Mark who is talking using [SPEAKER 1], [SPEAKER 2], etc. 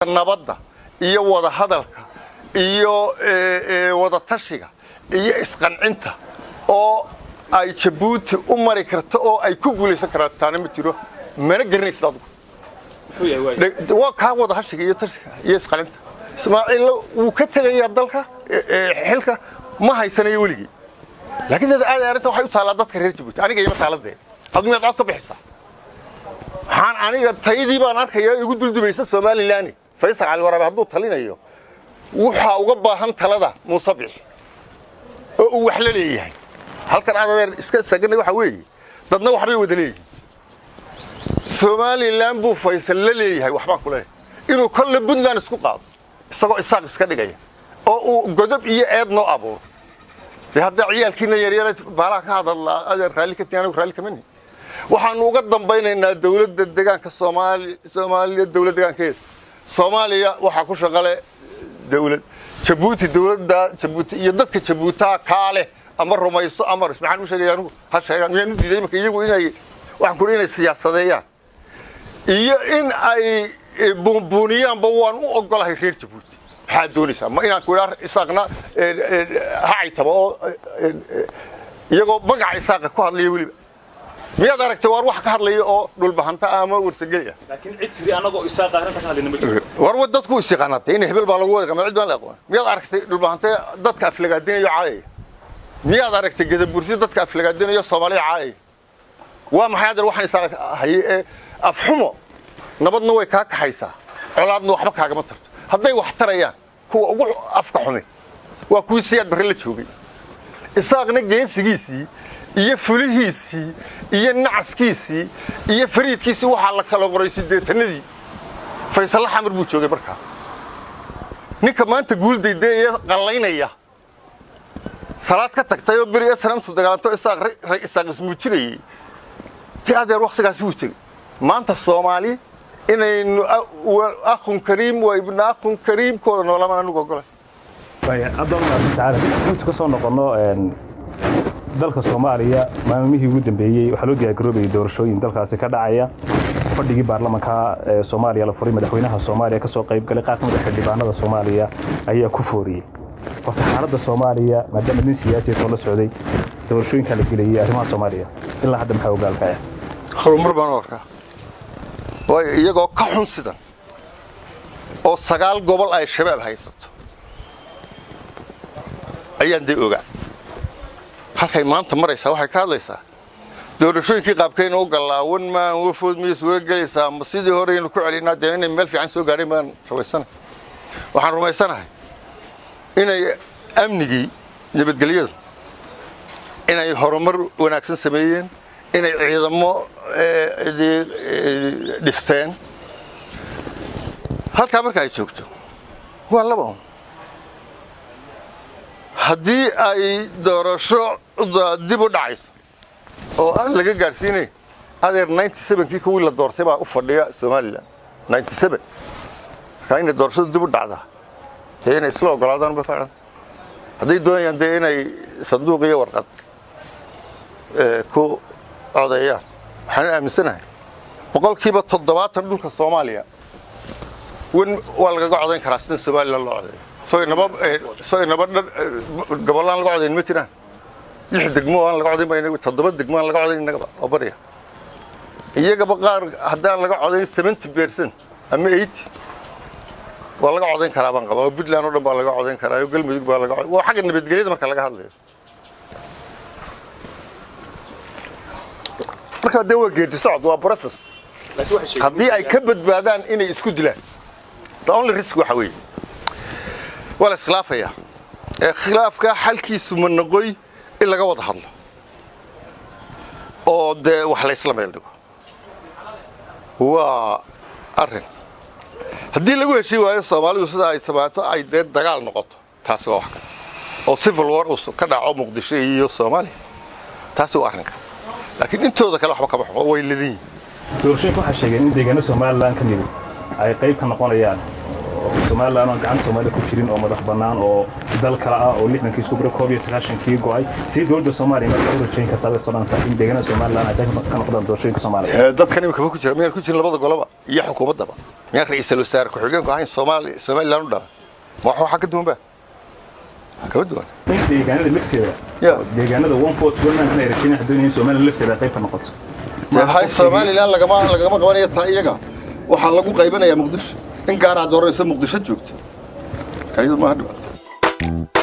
[SPEAKER 1] Nabadda iyo wada hadalka iyo wada tashiga iyo isqancinta oo ay Jabuuti u mari karto oo ay ku guulaysan kartaana ma jiro, mana garanaysid adigu. Waa kaa wada hashiga iyo tashiga iyo isqancinta. Ismaaciil wuu ka tegayaa dalka, xilka ma haysanayo weligii, laakiin dad aad arrinta waxay u taallaa dadka reer Jabuuti, aniga ima taaladee. Adigu miyaad cod ka bixisaa? Waxaan aniga taydii baan arkayaa igu duldumaysa Somaliland. Faysal Cali Waraabe hadduu talinayo, waxaa uga baahan talada Muuse Bixi oo uu wax la leeyahay. Halkan aad adeer iska saganay waxa weeye, dadna waxbay wada leeyihin. Somaliland buu Faysal la leeyahay, waxbaan ku leeyahay inuu kolle Puntland isku qaado isagoo Isaaq iska dhigaya oo uu godob iyo eed noo abuuro. Dee haddaa ciyaalkiina yaryara baalaha ka hadalaa, adeer raalli ka tihi, anigu raalli kama nihin. Waxaanu uga dambaynaynaa dawladda deegaanka Soomaali, Soomaaliya dawlad deegaankeeda. Soomaaliya waxaa ku shaqale dawlad Jabuuti, dawladda Jabuuti iyo dadka Jabuutaa kaale ama rumayso ama maxaan u sheegaya anigu? Ha sheegaan, miyaan u diiday? Marka iyagu inay, waxaan ku inay siyaasadeeyaan iyo in ay buunbuuniyaanba waan u ogolahay. Reer Jabuuti maxaad doonaysaa? Ma inaan ku idhaa Isaaqna ha caytaba oo iyagoo magaca Isaaqa ku hadlaya weliba? Miyaad aragtay waar wax ka hadlaya oo Dhulbahanta ama Warsageli ah?
[SPEAKER 2] Laakiin cid sidii anagoo Isaaqa arrinta ka hadlayna ma jirto.
[SPEAKER 1] War wa dadku is yaqaanatay in hebel baa lagu wada qama, cid baan la aqoon. Miyaad aragtay Dhulbahante dadka aflagaadinayo, caayaya? Miyaad aragtay Gadabursi dadka aflagaadinayo, Soomaaliya caayaya? Waa maxay adeer waxaan Isaaq haye ee afxumo? Nabadna way kaa kaxaysaa, colaadna waxba kaagama tarto. Hadday wax tarayaan, kuwa ugu afka xumi waa kuwii Siyaad Barre la joogay. Isaaqna geensigiisii iyo fulihiisii iyo nacaskiisii iyo fariidkiisii waxaa la kala qoray 80-adii. Faysalla Xamar buu joogay markaa. Ninka maanta guuldayde ee qallaynaya salaad ka tagtay oo beri SNMtu dagaalanto, Isaaq Isaaq ismuujinayay ti adeer wakhtigaasi wuu tegey. Maanta Soomaali inaynu akhun kariim waa ibna akhun kariimkooda noolamaan anigu ogolay.
[SPEAKER 2] Aad baan umahadsan tahay. Inta ka soo noqono dalka Soomaaliya, maalmihii ugu dambeeyey waxaa loo diyaargaroobayay doorashooyin dalkaasi ka dhacaya. Fadhigii baarlamanka ee Soomaaliya la furay, madaxweynaha Soomaaliya kasoo qayb galay, qaar ka mid a xildhibaanada Soomaaliya ayaa ku fooriyey. Horta xaaladda Soomaaliya, maadaama nin siyaasi oo la socday doorashooyinka la gelayay, arrimaha Soomaaliya ilaa hadda maxaa ogaalkaya?
[SPEAKER 1] Horumar baan u arkaa, waayo iyagoo ka xun sidan oo 9 gobol ay Shabaab haysato ayaan dee ogaa halkay maanta maraysaa. Waxay ka hadlaysaa doorashooyinkii qaabkaynu u gallaawan maan wafood miyay suura gelaysaa, ma sidii horeynu ku celinaa? Dee inay meel fiican soo gaadhay baan rumaysanahay. Waxaan rumaysanahay inay amnigii, nabadgelyadu inay horumar wanaagsan sameeyeen, inay ciidamo dhisteen. Halkaa marka ay joogto waa laba un. Haddii ay doorasho dib u dhacayso oo aan laga gaadhsiinayn, adeer, 97-kii kuwii la doortay baa u fadhiya Somaliland 97. Markaa inay doorashadu dib u dhacdaa dee inay isla ogolaadaan bay ka xidhanta, hadday doonayaan dee inay sanduuq iyo warqad ku codeeyaan. Waxaan aaminsanahay 70% dhulka Soomaaliya wen waa lagaga codayn karaa sida Somaliland loo codeeyo. Soo inaba soo inaba gobollaan laga codayn ma jiraan. Lix degmo aan laga codayn ba, toddoba degmo aan laga codayn innagaba oo barya iyagaba qaar haddaan laga codayn 70% ama 80 waa laga codayn karaa baan qabaa. Oo Puntland oo dhan baa laga codayn karaa, oo Galmudug baa laga. Waa xagga nabadgelyada marka laga hadlayo. Marka dee waa geedi socod, waa process. Haddii ay ka badbaadaan inay isku dilaan, the only risk waxa weeye waa la iskhilaafayaa. Ee khilaafka xalkiisu ma noqoy in laga wada hadlo oo dee wax la isla meel dhigo? Waa arrin haddii lagu heshii waayo, Soomaalidu sida ay samaato ay dee dagaal noqoto, taasi waa wax kale, oo civil war uu ka dhaco Muqdisho iyo Soomaaliya, taasi waa arrin kale. Laakiin intooda kale waxba kama xumo, way ladan yihiin.
[SPEAKER 2] Doorashooyinka waxaa sheegeen in deegaano Somaliland ka midi ay qayb ka noqonayaan Somaliland oo gacanta Soomaaliya ku jirin oo madax bannaan oo dal kale ah oo 60kii isku biro 91kii go'ay, si dowladda Soomaaliya marka u rajayn kartaa bay sodhanaysaa in deegaanada Somaliland ay qayb ka noqdaan doorashooyinka Soomaaliya?
[SPEAKER 1] Dadkan imika ma ku jira, miyaan ku jirin labada goloba iyo xukuumaddaba? Miyaan ra'iisul wasaare ku-xigeenku ahayn Soomaali Somaliland u dhalan? Ma wax waxaa ka duwan ba kama duwan.
[SPEAKER 2] In deegaanada lafteeda, deegaanada 1429 ay rajaynayaan doonayaan in Somaliland lafteeda ay qayb ka noqoto.
[SPEAKER 1] Hay Somaliland lagama qabanayo taa, iyaga waxaa lagu qaybinayaa Muqdisho, in gaaraa dooranaysa Muqdisho joogta, marka iyadu maaha dhibaato.